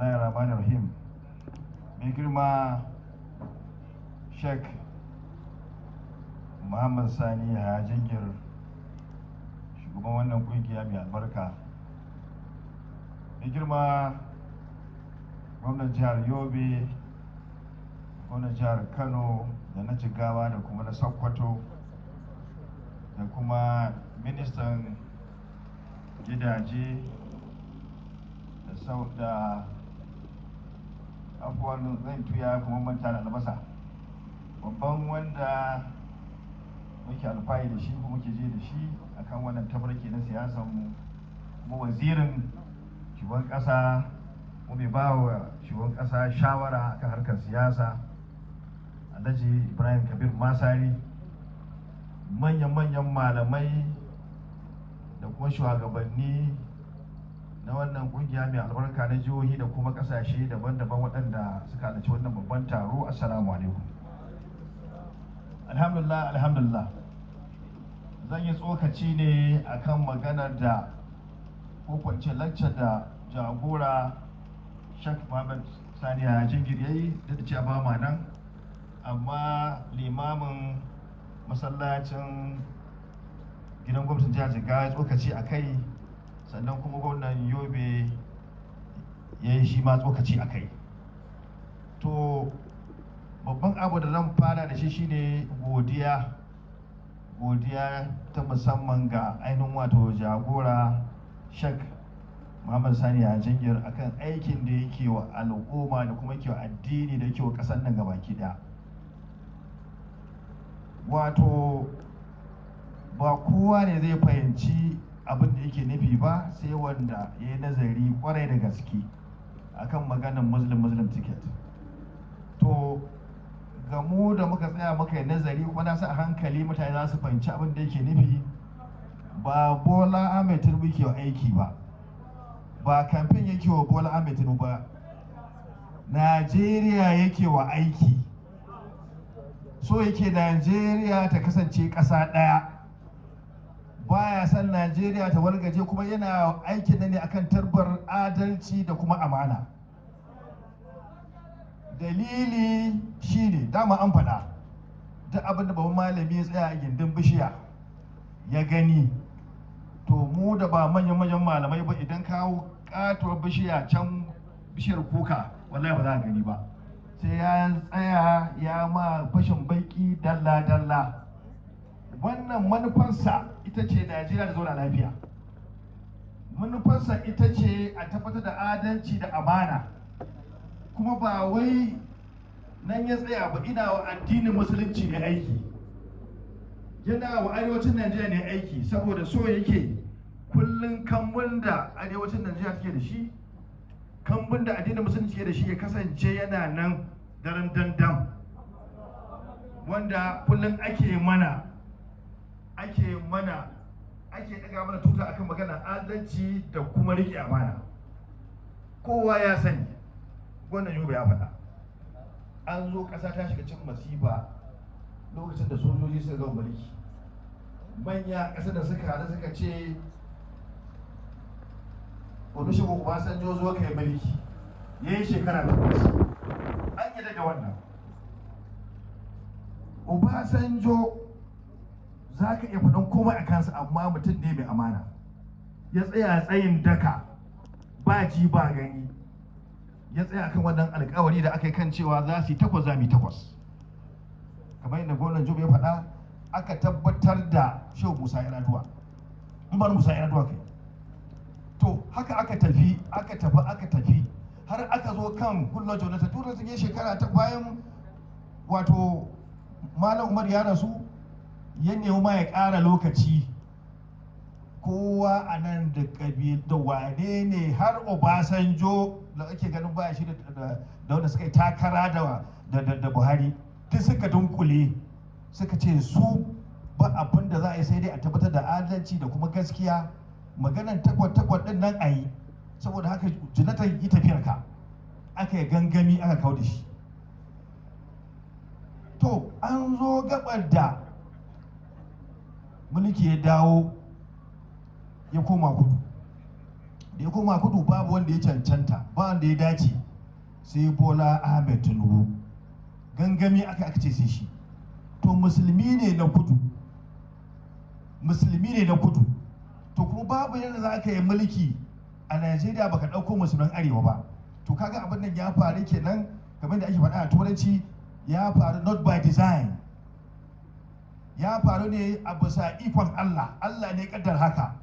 Bismillahir Rahmanir Rahim. Mai girma Sheikh Muhammad Sani Yahaya Jingir, shugaban wannan kungiya mai albarka. Mai girma gwamnan jihar Yobe, gwamnan jihar Kano da na Jigawa da kuma na Sokoto, da kuma ministan gidaje da sau da afuwan zan tuya kuma manta da albasa, babban wanda muke alfahari da shi kuma muke je da shi akan wannan tabarki na siyasar mu, kuma wazirin shugaban kasa, kuma mai ba wa shugaban kasa shawara akan harkar siyasa, Alhaji Ibrahim Kabir Masari, manyan-manyan malamai da kuma shugabanni na wannan kungiya mai albarka na jihohi da kuma kasashe daban-daban waɗanda suka halarci wannan babban taro, assalamu alaikum. Alhamdulillah, alhamdulillah. Zan yi tsokaci ne akan maganar da ko kwance laccar da jagora Sheikh Muhammad Sani Yahaya Jingir yayi, duk da cewa ba ma nan, amma limamin masallacin gidan gwamnatin jihar Jigawa ya tsokaci a kai, sannan kuma gwamnan Yobe ya yi shi ma tsokaci a kai. To, babban abu da zan fara da shi shine godiya, godiya ta musamman ga ainihin wato jagora Sheikh Muhammad Sani Yahaya Jingir akan aikin da yake wa al'umma da kuma yake wa addini da yake wa ƙasar nan gabaki ɗaya. Wato ba kowa ne zai fahimci abin da yake nufi ba sai wanda ya yi nazari kwarai da gaske akan maganin Muslim Muslim ticket. To, ga mu da muka tsaya muka yi nazari, kuma na sa a hankali mutane za su fahimci abin da yake nufi. Ba Bola Ahmed Tinubu ke aiki ba, ba kamfen yake wa Bola Ahmed Tinubu ba, Najeriya yake wa aiki. So yake Najeriya ta kasance ƙasa ɗaya, baya son Najeriya ta wargaje, kuma yana aikin ne akan turbar adalci da kuma amana. Dalili shine, dama an faɗa, duk abin da babban malami ya tsaya a gindin bishiya ya gani, to mu da ba manyan manyan malamai ba, idan kawo katuwar bishiya can, bishiyar kuka, wallahi ba za a gani ba sai ya tsaya ya ma fashin baki dalla dalla. Wannan manufarsa ita ce Najeriya da zauna lafiya. Manufarsa ita ce a tabbatar da adalci da amana. Kuma ba wai nan ya tsaya ba, ina wa addinin Musulunci ne aiki, yana wa arewacin Najeriya ne aiki, saboda so yake kullum kambun da arewacin Najeriya take da shi, kambun da addinin Musulunci ke da shi, ya kasance yana nan daren dandam, wanda kullum ake mana ake daga mana tuta akan magana adalci da kuma riƙe amana. Kowa ya sani, wannan Yobe ya faɗa, an zo ƙasa ta shiga cikin masifa lokacin da sojoji suka gama mulki. Manya ƙasar da suka haɗu suka ce, "Olusegun Obasanjo, zo kai mulki." Ya yi shekara 8, an yi da wannan. Obasanjo, za ka iya faɗin komai a kansa, amma mutum ne mai amana. Ya tsaya tsayin daka, ba ji ba gani, ya tsaya kan wannan alkawari da aka yi kan cewa za su yi 8, za mu yi 8. Kamar yadda gwamnan Yobe ya faɗa, aka tabbatar da Shehu Musa Yar'adua, Umar Musa Yar'adua kai. To, haka aka tafi, aka tafi, aka tafi, har aka zo kan Goodluck Jonathan. Tura sun yi shekara ta bayan, wato Malam Umar ya rasu, ya nemi ma ya ƙara lokaci. Kowa a nan da ƙabil da wane ne, har Obasanjo da ake ganin ba shi da wanda suka yi takara da Buhari, duk suka dunkule suka ce su ba abin da za a yi sai dai a tabbatar da adalci da kuma gaskiya. Maganan takwas takwas din nan a yi. Saboda haka, Jonathan, yi tafiyar ka. Aka yi gangami aka kawo da shi. To, an zo gabar da mulki ya dawo ya koma kudu. Da ya koma kudu, babu wanda ya cancanta, ba wanda ya dace sai Bola Ahmed Tinubu. Gangami aka ce sai shi. To, musulmi ne na kudu, musulmi ne na kudu. To, kuma babu yadda za ka yi mulki a Najeriya baka ɗauko musulman arewa ba. To, kaga abin nan ya faru kenan, kamar da ake faɗa a Turanci, ya faru not by design, ya faru ne a bisa ikon Allah. Allah ne kaddar haka.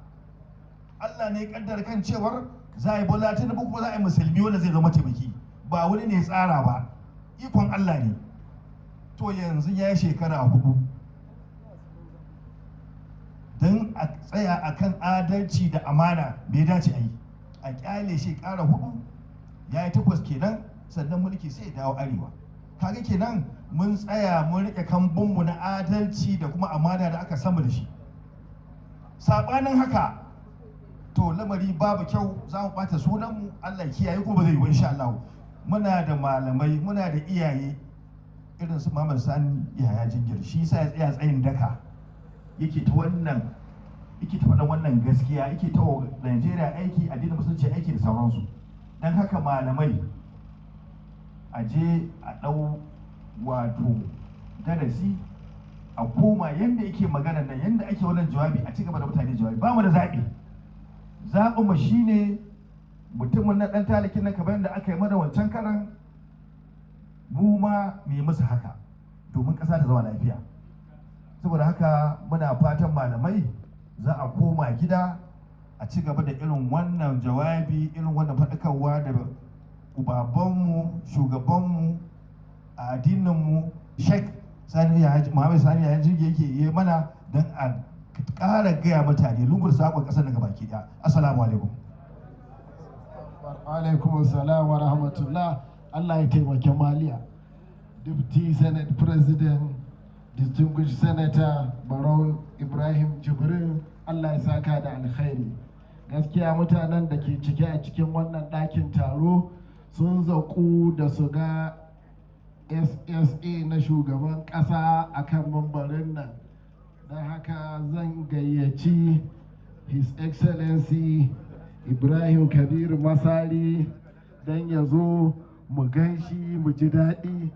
Allah ne kaddar kan cewar za a yi Bola Tinubu, kuma za a yi musulmi wanda zai zama taimaki. Ba wani ne tsara ba, ikon Allah ne. To, yanzu ya yi shekara 4. Don a tsaya akan adalci da amana, bai dace a yi a kyale shi kara 4, ya yi 8 kenan, sannan mulki sai ya dawo arewa. Kaga kenan mun tsaya mun rike kambunmu na adalci da kuma amana da aka samu da shi. Sabanin haka, to, lamari babu kyau, za mu bata sunanmu. Allah kiyaye, ko ba zai yi ba, insha Allah. Muna da malamai, muna da iyaye irin su Muhammad Sani Yahaya Jingir. Shi yasa ya tsaya tsayin daka, yake ta wannan, yake ta faɗan wannan gaskiya, yake ta wa Najeriya aiki, addinin Musulunci aiki da sauransu. Don haka malamai, a je a ɗau wato darasi, a koma yadda yake magana nan, yadda ake wannan jawabi, a ci gaba da mutane jawabi. Ba mu da zaɓi. Zaɓin mu shine mutumin na ɗan talikin nan, kamar yadda aka yi mana wancan karan, mu ma mu yi musu haka domin ƙasa ta zama lafiya. Saboda haka muna fatan malamai za a koma gida a ci gaba da irin wannan jawabi, irin wannan faɗakarwa da babanmu, shugabanmu a addininmu, Sheikh Sani Muhammad Sani Yahaya Jingir yake yi mana, don a ƙara gaya mutane lungun saƙon ƙasar daga baki ɗaya. Assalamu alaikum. Alaikum salam wa rahmatullah. Allah ya taimake maliya. Deputy Senate President, Distinguished Senator Barau Ibrahim Jibrin, Allah ya saka da alkhairi. Gaskiya mutanen da ke cike a cikin wannan ɗakin taro sun zaƙu da su ga SSA na shugaban ƙasa a kan mambarin nan. Don haka zan gayyaci His Excellency Ibrahim Kabiru Masari don ya zo mu gan shi, mu ji daɗi,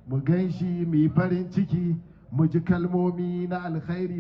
mu gan shi, mu yi farin ciki, mu ji kalmomi na alkhairi.